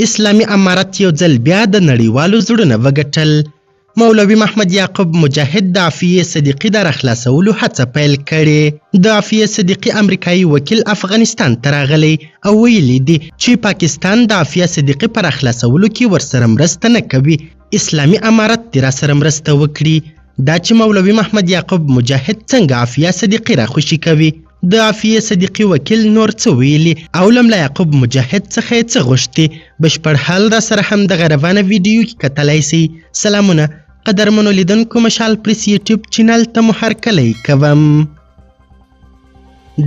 اسلامي امارت یو ځل بیا د نړیوالو زړونه وګټل. مولوي محمد یعقوب مجاهد د عافیې صدیقي د راخلاصولو هڅه پیل کړې. د عافیې صدیقي امریکایي وکیل افغانستان ته راغلی او ویلي دي چې پاکستان د عافیه صدیقي په راخلاصولو کې ورسره مرسته نه کوي، اسلامي امارت دې راسره مرسته وکړي. دا چې مولوي محمد یعقوب مجاهد څنګه عافیه صدیقي راخوشي کوي، د عافیې صدیقي وکیل نور څه ویلي او له ملا یعقوب مجاهد څخه یې څه غوښتي، بشپړ حال را سره هم دغه روانه ویډیو کې کتلای سئ. سلامونه قدرمنو لیدونکو، مشال پریس یوټیوب چینل ته مو هرکلی کوم.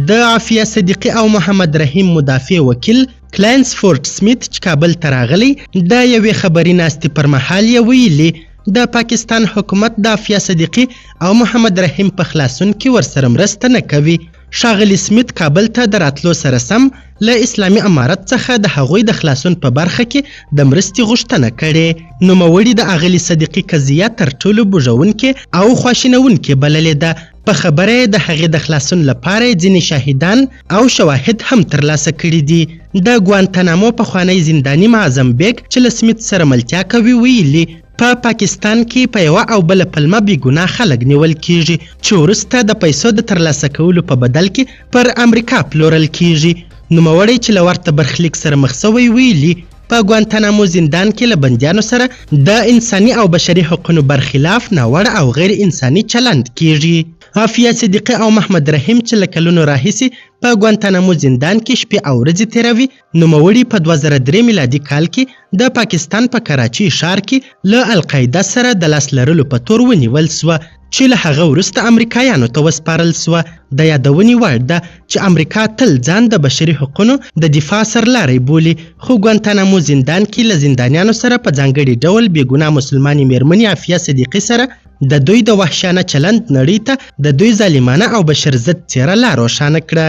د عافیه صدیقي او محمد رحیم مدافع وکیل کلاینسفورډ سمیت چې کابل ته راغلی، د یوې خبري ناستې پر مهال یې ویلي، د پاکستان حکومت د عافیه صدیقي او محمد رحیم په خلاصون کې ورسره مرسته نه کوي. ښاغلي سمیت کابل ته د راتلو سره سم له اسلامي امارت څخه د هغوی د خلاصون په برخه کې د مرستې غوښتنه کړې. نوموړي د اغلې صدیقي قضیه تر ټولو بوږونکې او خواشینونکې بللې ده. په خبره یې د هغې د خلاصون لپاره یې ځینې شاهدان او شواهد هم ترلاسه کړي دي. د ګوانتانامو پخوانی زنداني معظم بیګ چې له سمیت سره ملتیا کوي ویلي، په پاکستان کې په یوه او بله پلمه بې ګناه خلک نیول کیږي چې وروسته د پیسو د ترلاسه کولو په بدل کې پر امریکا پلورل کیږي. نوموړی چې له ورته برخلیک سره مخ شوی ویلي، په ګوانتانامو زندان کې له بندیانو سره د انساني او بشري حقونو برخلاف ناوړه او غیر انساني چلند کیږي. عافیه صدیقي او محمد رحیم چې له کلونو راهیسې په ګوانتانامو زندان کې شپې او ورځې تېروي، نوموړي په 2003 میلادي کال کې د پاکستان په کراچۍ ښار کې له القاعده سره د لاس لرلو په تور ونیول شوه چې له هغه وروسته امریکایانو ته وسپارل شوه. د یادونې وړ ده چې امریکا تل ځان د بشري حقونو د دفاع سرلاری بولي، خو ګوانتانامو زندان کې له زندانیانو سره په ځانګړي ډول بې ګناه مسلمانې مېرمنې عافیه صدیقي سره د دوی د وحشیانه چلند نړۍ ته د دوی ظالمانه او بشر ضد څېره لا روښانه کړه.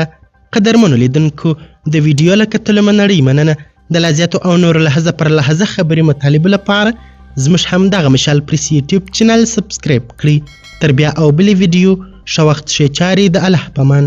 قدرمنو لیدونکو، د ویډیو له کتلو مو نړۍ مننه. د لا زیاتو او نورو لحظه پر لحظه خبري مطالبو لپاره زموږ همدغه مشال پریس یوټیوب چینل سبسکرایب کړئ. تر بیا او بلې ویډیو، ښه وخت ښې چارې، د الله په امان.